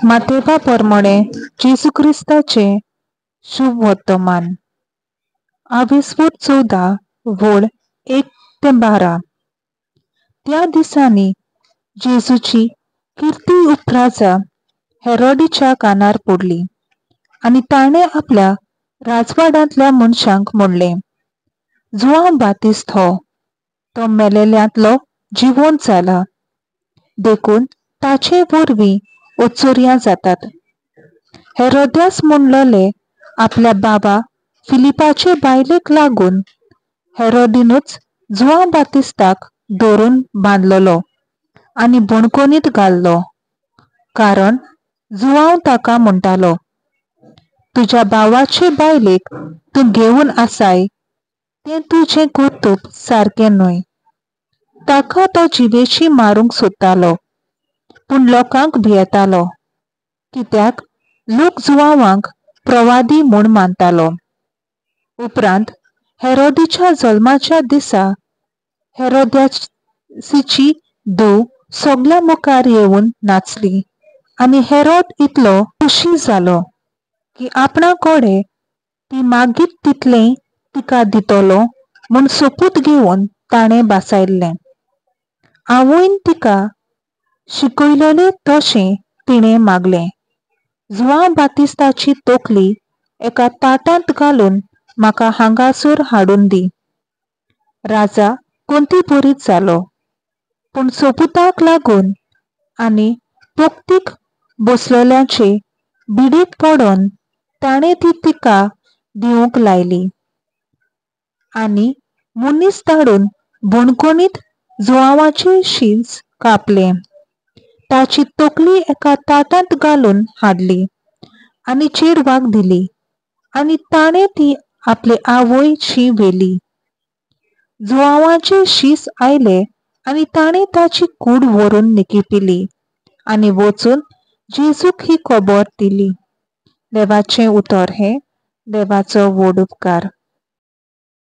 मातेवा परमणे जेजू क्रिस्ताचें शुभ वर्तमान. आवेस्वूट 14 वोळ 1 ते 12. त्या दिसांनी जेजूची किर्ती उपराजा हेरोडीच्या कानार पडली आनी ताणें आपल्या राजवाडांतल्या मनशांक म्हणलें, जुआंव बातिस्त हो, तो मेलेल्यांतलो जिवंत जाला, देखून ताचे वरवीं अचर्यां जातात. हेरोद्यास म्हणलोले आपल्या बाबा फिलिपाचे बायलेक लागून हेरोदीनूच जुआंव बातिस्ताक धरून बांदलेलो आनी बणकोनीत घाल्लो, कारण जुआंव ताका म्हणटालो, तुज्या भावाचे बायलेक तूं घेवन आसाय तें तुजें कर्तुप सारकें न्हय. ताका तो जिवेशी मारूंक सोदतालो, पूण लोकांक भियेतालो, कित्याक लोक जुआंवाक प्रवादी म्हूण मानतालो. उपरांत हेरोदीच्या जल्माच्या दिसा हेरोद्यासीची धूव सगल्या मुखार येवन नाचली आनी हेरोद इतलो खोशी जालो की आपणा कडेन ती मागीत तितलें तिका दितलो म्हूण सोपूत घेवन ताणें भासायल्लें. आवयन तिका शिकयलेलें तशें तिणें मागलें, जुआंव बातिस्ताची तकली एका ताटांत घालून म्हाका हांगासर हाडून दी. राजा कोंती बरीच जालो, पूण सोपुताक लागून आनी पोक्तीक बसलेल्यांचे बिडीक पडोन ताणें ती तिका दिवंक लायली आनी मनीस धाडून बणकोणीत जुआंवाचें शींच कापलें, ताची तकली एका ताटांत घालून हाडली आनी चेडवाक दिली आनी ताणें ती आपले आवयशी व्हेली. जुआंवाचे शीस आयले आनी ताणें ताची कूड व्हरून निकिपिली आनी वचून जेजूक ही खबर दिली. देवाचें उतर हें देवाचो व्हड उपकार.